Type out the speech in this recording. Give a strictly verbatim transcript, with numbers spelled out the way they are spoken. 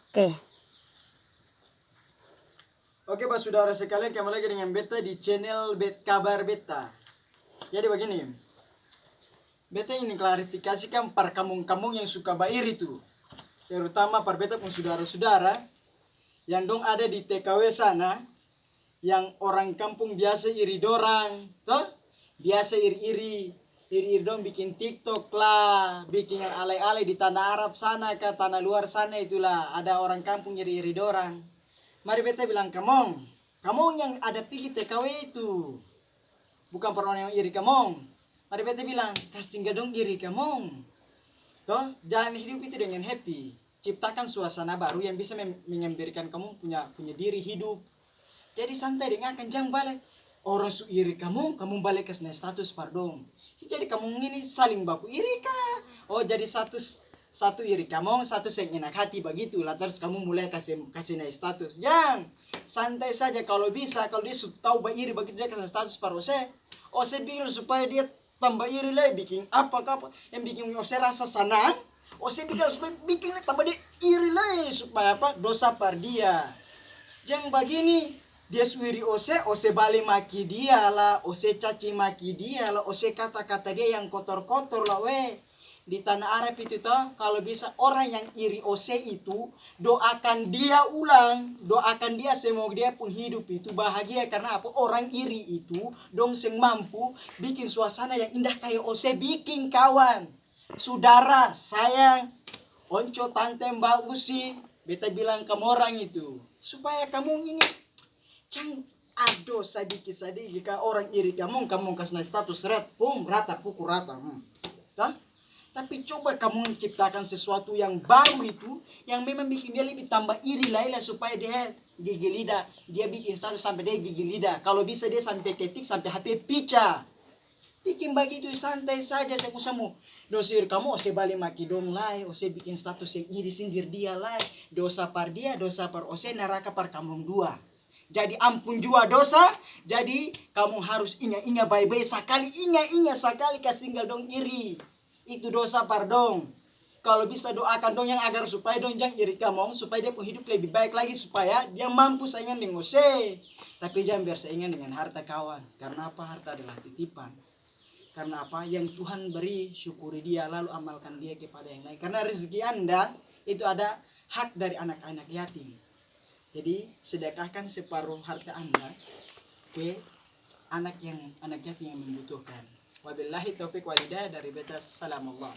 Oke. Oke, basudara sekalian, kembali lagi dengan beta di channel Bet-, Kabar Beta. Jadi bagini, beta ingin klarifikasikan par kamong-kamong yang suka bairi tu, terutama par beta pung sudara-sudara yang dong ada di T K W sana, yang orang kampung biasa iri dorang, to? Biasa iri-iri, iri-iri dong biking TikTok lah, biking yang alay-alay di tanah Arab sana ka, tanah luar sana itulah, ada orang kampung iri-iri dorang. Mari beta bilang kamong, kamong yang ada pigi T K W itu, bukang par orang yang iri kamong. Mari beta bilang, kas tinggal dong iri kamong. To, jalani hidup itu dengan happy. Ciptakan suasana baru yang bisa mem-, mengembirakan kamong punya, punya diri hidup. Jadi santai deng akang, jang bale. Orang su iri kamong, kamong bale kas nae status par dong. Jadi kamong ini saling baku iri ka? Oh, jadi satu, satu iri kamong, satu seng enak hati bagitu, lantaran kamong mulai kase, kase nae status. Jang! Santai saja, kalo bisa, kalo dia su tau bairi bagitu, dia kas nae status par ose. Ose biking supaya dia tamba iri lai, biking apa ka apa yang biking ose rasa sanang, ose biking supaya biking lai tamba dia iri lai, supaya apa? Dosa par dia. Jang bagini, dia su iri ose, ose bale maki dia la, ose caci maki dia la, ose kata-kata dia yang kotor-kotor la, we. Di tanah Arab itu to, kalo bisa orang yang iri ose itu, doakan dia ulang, doakan dia semoga dia pung hidup itu bahagia. Karna apa? Orang iri itu, dong seng mampu biking suasana yang indah kaya ose biking, kawan. Sudara, sayang, onco, tante, mba, usi, beta bilang kamorang itu, supaya kamong ini jang ado sadiki-sadiki ka orang iri kamong, kamong kas nae status, ret, pung, rata, pukul rata, hmm. Ka? Tapi coba kamong ciptakan sesuatu yang baru itu, yang memang biking dia lebih tamba iri lai la, supaya dia gigi lida, dia biking status sampe dia gigi lida. Kalo bisa dia sampe ketik, sampe H P pica. Biking bagitu santai saja, seng usah mo dong su iri kamong, ose bale maki dong lai, ose biking status yang iri sindir dia lai. Dosa par dia, dosa par ose, naraka par kamong dua. Jadi ampung jua dosa, jadi kamong harus inga-inga bae-bae sakali, inga-inga sakali kas tinggal dong iri. Itu dosa par dong. Kalo bisa doakan dong yang agar supaya dong jang iri kamong, supaya dia pung hidup lebih baik lagi, supaya dia mampu saingan deng ose. Tapi jang biar saingan dengan harta, kawan. Karna apa? Harta adalah titipan. Karna apa? Yang Tuhan beri, syukuri Dia, lalu amalkan Dia kepada yang lain. Karna rezeki Anda itu ada hak dari anak-anak yatim. Jadi, sedekahkan separuh harta Anda ke anak yang, anak yatim yang membutuhkan. Wabillahi taufiq wal hidayah, dari beta, salamullah.